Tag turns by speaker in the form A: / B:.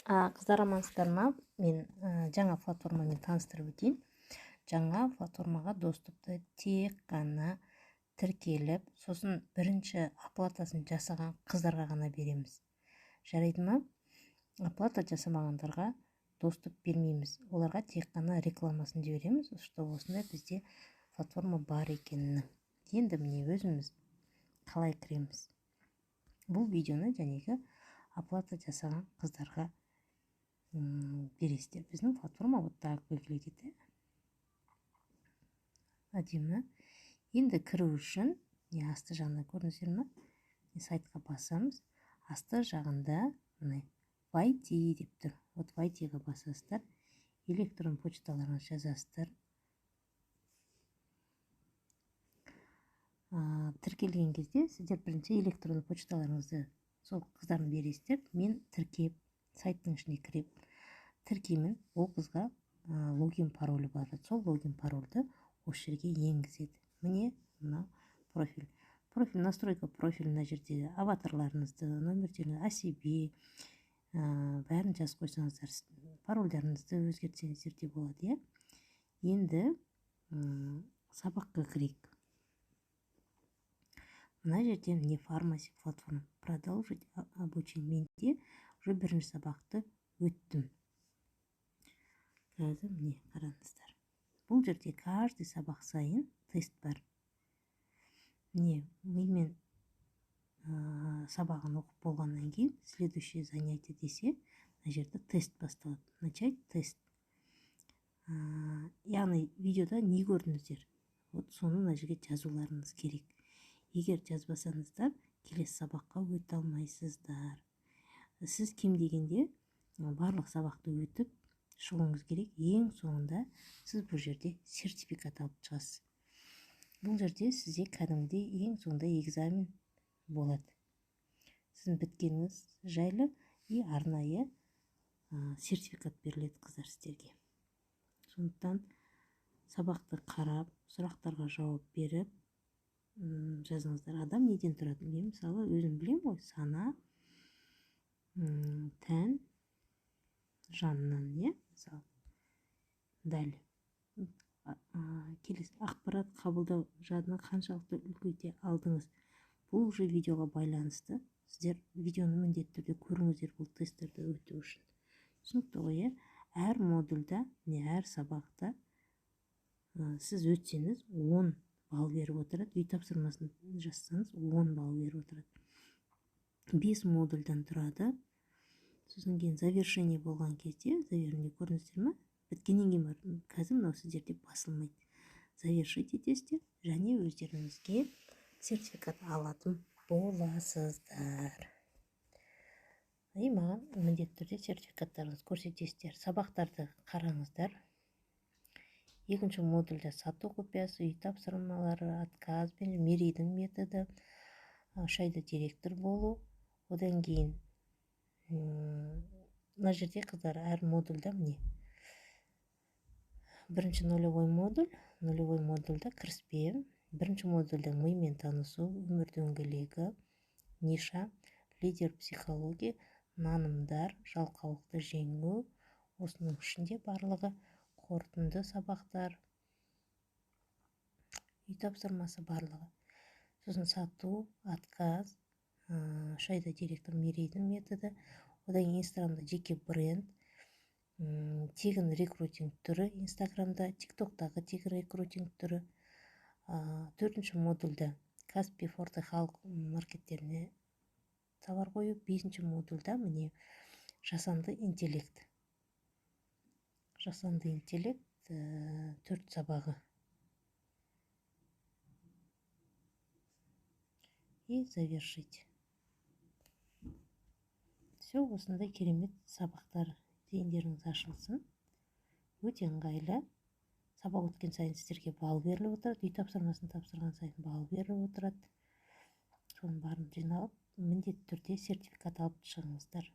A: Қыздар, амансыздар ма? Мен жаңа платформамен таныстырып өтейін. Жаңа платформаға доступты тек қана тіркеліп, сосын бірінші оплатасын жасаған қыздарға ғана береміз. Жарайды ма? Оплата жасамағандарға доступ бермейміз. Оларға тек қана рекламасын жібереміз, что осындай бізде платформа бар екенін. Енді міне өзіміз қалай кіреміз? Бұл видеоны жәнегі оплата жасаған қыздарға бересіздер. Біздің платформа вот так выглядит. Әдемі. Енді кіру үшін не асты жағында көрдіңіздер ме? Сайтқа басамыз. Асты жағында міне «Войти» деп тұр. Вот «Войти»ға басасыздар. Электрон почталарыңызды жазасыздар. Тіркелген кезде сіздер бірінші электронды почталарыңызды сол қыздардың бересіздер. Мен тіркеп, сайттың ішіне кіріп тіркеймін. Ол қызға логин паролі бар. Сол логин парольді осы жерге енгізеді. Міне мынау профиль. Профиль, настройка профиль, мына жерде аватарларыңызды, номердерін, о себе бәрін жазып қойсаңыздар, парольдеріңізді өзгертсеңіздер де болады, иә. Енді сабаққа кірейік. Мына жерде міне фармаси платформа, продолжить обучение. Менде уже бірінші сабақты өттім. Қазір міне қараңыздар. Бұл жерде каждый сабақ сайын тест бар. Міне мимен сабағын оқып болғаннан кейін «Следующее занятие» десе, мына жерде тест басталады. Начать тест. Яғни видеода не көрдіңіздер? Вот соны мына жерге жазуларыңыз керек. Егер жазбасаңыздар, келесі сабаққа өте алмайсыздар. Сіз кем дегенде барлық сабақты өтіп шығуыңыз керек. Ең соңында сіз бұл жерде сертификат алып шығасыз. Бұл жерде сізде кәдімгідей ең соңында экзамен болады. Сіздің біткеніңіз жайлы и арнайы сертификат беріледі, қыздар, сіздерге. Сондықтан сабақты қарап, сұрақтарға жауап беріп жазыңыздар. Адам неден тұрады? Мен мысалы өзім білемін ғой, сана, тән, жаннан, иә, мысалы. Дәл келесі ақпарат қабылдау жадыны қаншалықты үлкейте алдыңыз? Бұл уже видеоға байланысты. Сіздер видеоны міндетті түрде көріңіздер бұл тесттерді өту үшін. Түсінікті ғой, иә? Әр модульда, не әр сабақта сіз өтсеңіз 10 балл беріп отырады. Үй тапсырмасын жазсаңыз 10 балл беріп отырады. 5 модульдан тұрады. Сосын кейін завершение болған кезде, завершение көрдіңіздер ме? Біткеннен кейін барып, қазір мынау сіздерде басылмайды. Завершить етесіздер және өздеріңізге сертификат алатын боласыздар. И маған міндетті түрде сертификаттарыңызды көрсетесіздер. Сабақтарды қараңыздар. Екінші модульде сату құпиясы, үй тапсырмалары, отказ бен Мерейдің методы, 3 айда директор болу. Одан кейін мына жерде, қыздар, әр модульда міне бірінші нулевой модуль, нулевой модульда кіріспе, бірінші модульда мимен танысу, өмір дөңгелегі, ниша, лидер психология, нанымдар, жалқаулықты жеңу, осының ішінде барлығы қорытынды сабақтар, үй тапсырмасы барлығы. Сосын сату, отказ, 3 айда директор, Мерейдің методы, одан кейін Инстаграмда жеке бренд, тегін рекрутинг түрі, Инстаграмда, ТикТоктағы тегін рекрутинг түрі. Төртінші модульда Каспи, Форте, Халық маркеттеріне товар қою. Бесінші модульда міне жасанды интеллект. Жасанды интеллект 4 сабағы. И завершить. Все, осындай керемет сабақтар, зейіндеріңіз ашылсын. Өте ыңғайлы. Сабақ өткен сайын сіздерге балл беріліп отырады. Үй тапсырмасын тапсырған сайын балл беріліп отырады. Соның барын жиналып, міндетті түрде сертификат алып шығыңыздар.